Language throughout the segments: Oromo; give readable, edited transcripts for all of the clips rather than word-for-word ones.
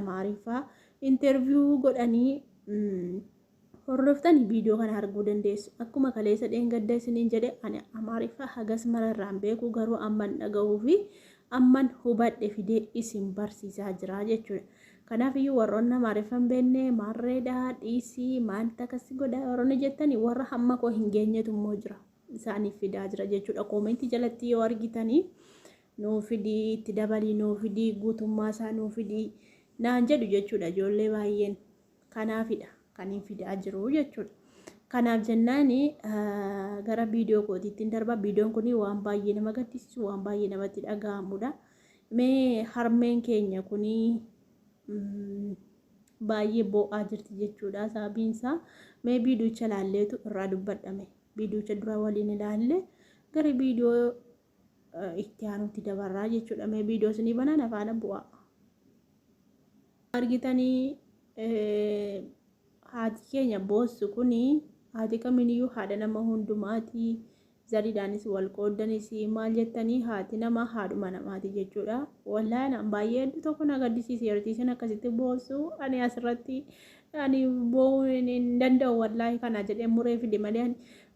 Amaariffaa interview godhanii hordoftanii viidiyoo kana arguu dandeessu. Akkuma kaleessa dheengadda isiniin jedhe, ani Amaariffaa hagas mara irraan beeku, garuu amman dhaga'uu fi amman hubadhe fidee isin barsiisaa jira jechuudha. Kanaaf iyyuu warroonni Amaariffa hin beekne maarreedhaa dhiisii maaltu akkas godha warroonni jettanii, warra hamma koo hin geenyetu immoo jira. Isaaniif fidaa jira jechuudha. Koomentii jalatti yoo argitanii nuu fidii, itti dabalii nuu fidii, guutummaa isaa nuu fidii naan jedhu jechuudha ijoollee baay'een. Kanaafidha kan hin fidaa jiru jechuudha. Kanaaf jennaan gara viidiyoo kootiitti hin darba. Viidiyoon kun waan baay'ee nama gaddisiisu, waan baay'ee namatti dhaga'amudha. Mee harmeen keenya kun baay'ee boo'aa jirti jechuudha. Sababiin isaa mee viidiyocha ilaalleetu irraa dubbadhame. Viidiyocha dura waliin ilaalle gara viidiyoo itti aanutti dabarraa jechuudha. Mee viidiyoo isinii banaan afaana bu'aa. Argitanii, haati keenya boossu kuni haati kamiiniyyuu haadha nama hundumaati. Zariidhaanis wal qooddanis maal jettanii, haati nama haadhuma namaati jechuudha. Wallaahi naan baay'ee hedduu tokko na gaddisiise yeroo isheen akkasitti boossu. Ani asirratti ani boo'uu hin danda'u, wallaahi kana jedhee muree fide malee.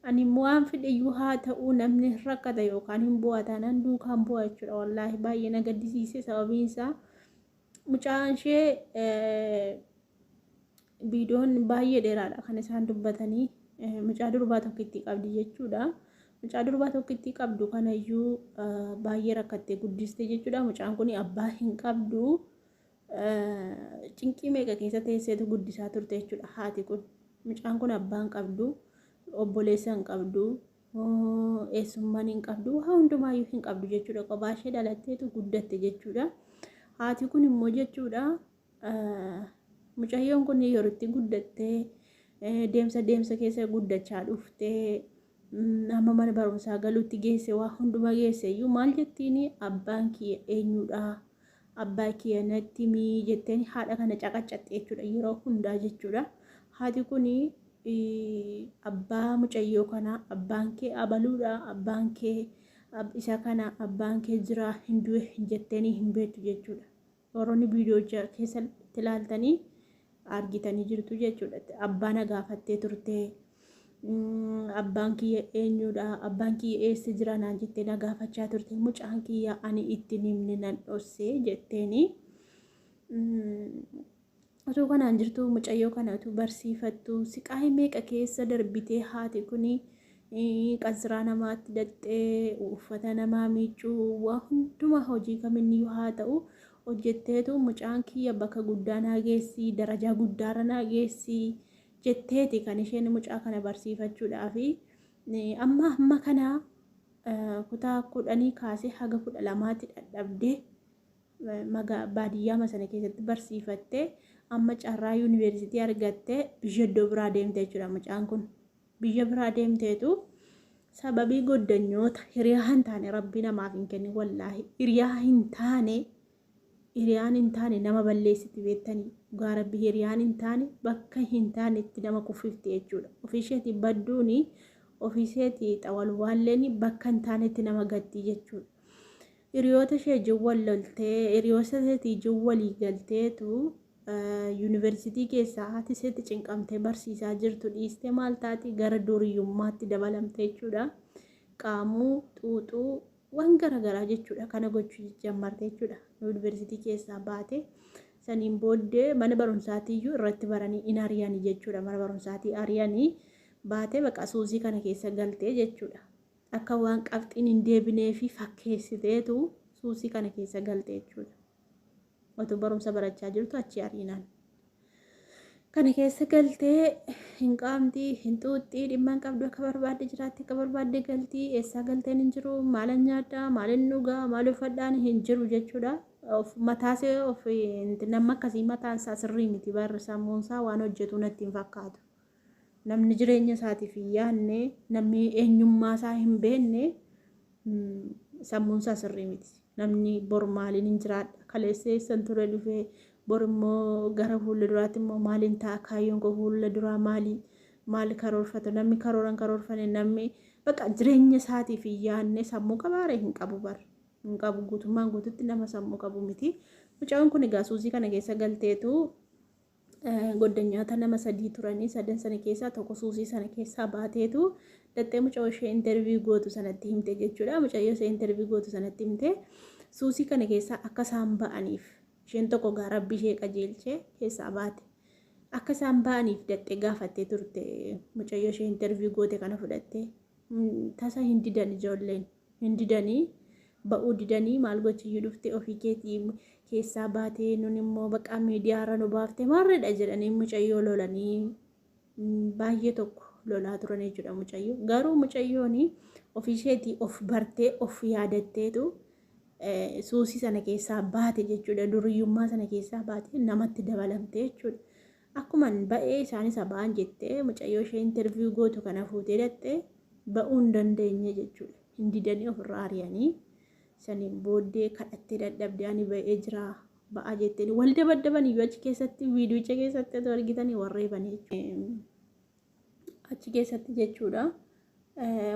Ani waan fedhe iyyuu haa ta'u, namni rakkata yookaan hin bu'a taanaan duukaan bu'a jechuudha. Wallaahi baay'ee na gaddisiise, sababiin isaa mucaan ishee viidiyoon baay'ee dheeraadha kan isaan dubbatanii, mucaa durbaa tokkitti qabdi jechuudha. Mucaa durbaa tokkitti qabdu kanayyuu baay'ee rakkattee guddiste jechuudha. Mucaan kun abbaa hin qabdu. Cinqii meeqa keessa teesseetu guddisaa turte jechuudha haati kun. Mucaan kun abbaa hin qabdu, obboleessa hin qabdu, eessummaan hin qabdu, waa hundumaayyuu hin qabdu jechuudha. Kophaa ishee dhalatteetu guddatte jechuudha. Haati kun immoo jechuudha, mucayyoon kun yeroo itti guddattee deemsa deemsa keessa guddachaa dhuftee hamma mana barumsaa galuutti geesse, waa hunduma geesse iyyuu maal jettiin? "Abbaan kiyya eenyudha? Abbaa kiyya natti himii" jetteen haadha kana caqaccatte jechuudha yeroo hundaa jechuudha. Haati kun abbaa mucayyoo kanaa, "Abbaan kee abaluudha, abbaan kee isa kana, abbaan kee jira, hin du'e" jetteeni hin beektu jechuudha. Warroonni viidiyoo keessatti ilaaltanii argitanii jirtu jechuudha. Abbaa na gaafattee turte. "Abbaan kiyya eenyudha? Abbaan kiyya eessa jira?" naan jettee na gaafachaa turte. "Mucaan kiyya ani itti himne, nan dhossee" jetteeni. Osoo kanaan jirtu, mucayyoo kana utuu barsiifattu, siqaayii meeqa keessa darbitee haati kuni, qansiraa namaatti daxxee, uffata namaa miiccuu, waa hundumaa hojii kamiyyuu haa ta'u hojjetteetu, "Mucaan kiyya bakka guddaa naa geessi, darajaa guddaarra naa geessi" jetteeti kan isheen mucaa kana barsiifachuudhaafi amma amma kana kutaa 10 kaasee haga 12tti dhadhabdee baadiyyaama sana keessatti barsiifattee, amma carraa yuunivarsiitii argattee biyya iddoo biraa deemte jechuudha mucaan kun. Biyya biraa deemteetu sababii goddanyoota hiriyaa hin taane, rabbi namaaf hin kennin, wallaahi hiriyaa hin taane, hiriyaan hin taane nama balleessiti beektanii, dhugaa rabbi hiriyaan hin taane bakka hin taanetti nama kuffifti jechuudha. Ofiisheetii badduuni, ofiisheetii xawalwaalleen bakka hin taanetti nama gatti jechuudha. Hiriyoota ishee wajjin wal loltee, hiriyoota isheetii wajjin walii galteetu, yuunivarsiitii keessaa haati isheetti cinqamtee barsiisaa jirtu dhiistee maal taati, gara duriyyummaatti dabalamte jechuudha. Qaamuu, xuuxuu, waan garaagaraa jechuudha kana gochuu jammarte jechuudha. Yuunivarsiitii keessaa baate. Saniin booddee mana barumsaatiiyyuu irratti baranii in ari'anii jechuudha. Mana barumsaatii ari'anii baatee baqa suusii kana keessa galtee jechuudha. Akka waan qabxiin hin deebinee fi fakkeessiteetu suusii kana keessa galte jechuudha. Otoo barumsa barachaa jirtu achi ariinaan. Kana keessa galtee hin qaamtii, hin xuuxxii, dhimma hin qabdu, akka barbaadde jiraatti, akka barbaadde galtii, eessaa galteen hin jiru, maalan nyaadhaa, maalin dhugaa, maal uffadhaan hin jiru jechuudha. Of mataasee of nama akkasii mataan isaa sirrii miti, barri sammuun isaa waan hojjetu natti hin fakkaatu. Namni jireenya isaatiif hin yaadne, namni eenyummaa isaa hin beekne sammuun isaa sirrii miti. Namni bor maaliin hin jiraadha? Kaleessa eessan ture dhufee, bor immoo gara fuula duraatti immoo maaliin ta'a? Kaayyoon koo fuula duraa maali? Maal karoorfata? Namni karoora hin karoorfane, namni bakka jireenya isaatiif hin yaadne sammuu qabaare hin qabu bar. Hin qabu, guutummaan guututti nama sammuu qabu miti. Mucaan kun egaa suusii kana keessa galteetu goddanyaata nama sadii turanii, sadan sana keessaa tokko suusii sana keessaa baateetu dattee mucaa ishee interview gootu sanatti himte jechuudha. Mucayyoo ishee interview gootu sanatti himte, suusii kana keessaa akka isaan ba'aniif. Isheen tokko gaa rabbi ishee qajeelchee keessaa baate. Akka isaan ba'aniif dattee gaafattee turte, mucayyoo ishee interview goote kana fudhatte. Tasa hin didan, ijoolleen hin didanii, ba'uu didanii. Maal gochiyyuu dhufte, ofii keetii keessaa baatee, nun immoo baqa miidiyaarra nu baafte maarreedha jedhanii mucayyoo lolanii, baay'ee tokko lolaa turan jechuudha mucayyoo. Garuu mucayyoon ofii isheetii of bartee of yaadatteetu suusii sana keessaa baate jechuudha. Duriyyummaa sana keessaa baate, namatti dabalamte jechuudha. Akkuma ba'ee isaanis ba'an jettee mucayyoo ishee interview gootu kana fuutee dhattee ba'uu hin dandeenye jechuudha. Hin didanii, ofirraa ari'anii. Saniin booddee kadhattee dadhabdee, ani ba'ee jira ba'a jetteen wal dabaddaban iyyuu achi keessatti, viidiyocha keessatti otoo argitanii warreebanii jechuudha. Achi keessatti jechuudha.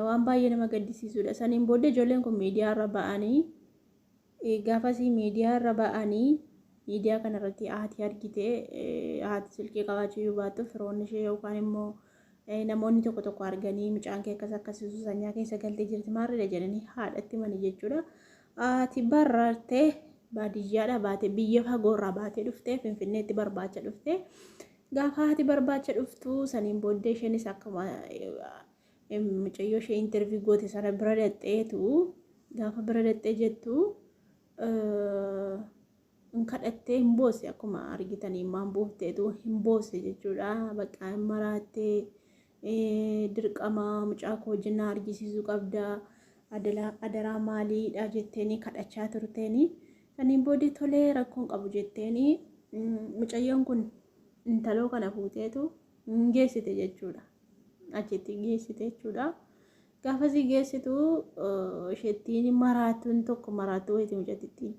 Waan baay'ee nama gaddisiisudha. Saniin booddee ijoolleen kun miidiyaa irra ba'anii, gaafasii miidiyaa irra ba'anii, miidiyaa kanarratti haati argite, haati silkii qabaachuu iyyuu baattu, firoonni ishee yookaan immoo namoonni tokko tokko arganii, mucaan kee akkas akkasii sanyaa keessa galtee jirti maarreedha jedhanii haadhatti himanii jechuudha. Haati barartee baadiyyaadhaa baatee, biyya fagoorraa baatee dhuftee Finfinneetti barbaacha dhuftee, gaafa haati barbaacha dhuftu, saniin booddee isheenis akkuma mucayyoo ishee interview goote sana bira dhaqxeetu, gaafa bira dhaqxee jettu hin kadhattee, hin boosse. Akkuma argitanii maan buufteetu hin boosse jechuudha. Bakka hin maraattee, dirqama mucaa koo wajjin na argisiisuu qabda, adaraa maaliidha jetteeni kadhachaa turteeni. Saniin booddee tolee, rakkoon qabu jetteeni, mucayyoon kun intaloo kana fuuteetu hin geessite jechuudha. Achitti geessite jechuudha. Gaafasii geessitu isheettiin maraatuun tokko maraattuu wayitii mucatittiin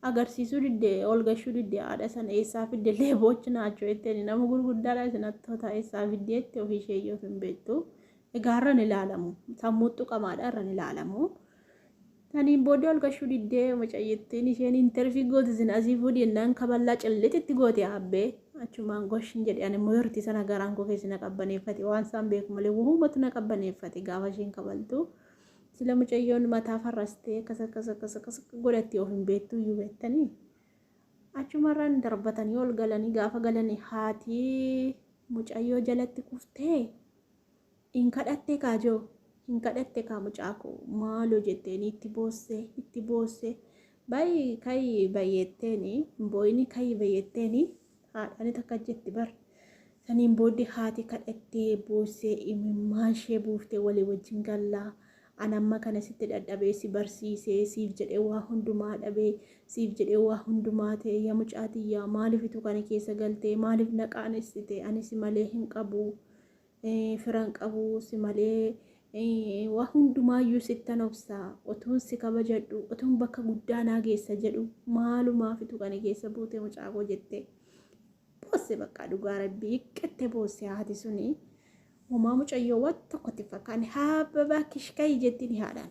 agarsiisuu didde, ol gashuu didde haadha sana. Eessaa fidde, leebochi naachoo jetteen, nama gurguddaadha isin hattoota, eessaa fidde jette, ofii ishee iyyuu hin beektu. Egaa irra ilaalamu, sammuutti qamaadha irra ilaalamu. Saniin booddee ol gashuu diddee mucayyittiin isheen interview goote isin asii fuudhi jennaan kaballaa cillititti goote abbee achumaan goshin jedhe. Ani immoo yeroo sana garaan koo keessa na qabbaneeffate, waan isaan beeku malee wahumatu na qabbaneeffate gaafa isheen kabaltu. Sila mucayyoon mataa farrastee akkas akkas akkas akkas godhatti, of hin beektu iyyuu beektanii. Achumarraan darbatanii ol galanii, gaafa galanii haati mucayyoo jalatti kuftee hin kadhatte, kaajoo hin kadhatte, kaa mucaa koo maaloo jetteeni itti boosse, itti boosse. Baay'ee kayi bayyetteeni, boo'ini kayi bayyetteeni, haadhaan takka jetti bar. Saniin booddee haati kadhattee boossee imimmaan ishee buuftee walii wajjin gallaa. Ani amma kana sitti dadhabee si barsiisee, siif jedhee waa hundumaa dhabee, siif jedhee waa hundumaa ta'e, yaa mucaa tiyyaa, maaliif kana keessa galtee, maaliif na qaanessite? Ani si malee hin qabu, fira hin qabu, si malee waa hundumaayyuu sittan obsaa, otuun si kabajadhu, otuun bakka guddaa naa geessa jedhu, maalumaafitu kana keessa buute mucaa koo jettee boosse. Bakka dhugaa rabbii qixxe boosse haati suni. Homaa mucayyoo waan tokkotti fakkaanne, haa babaa kishkayi jettiin haadhaan.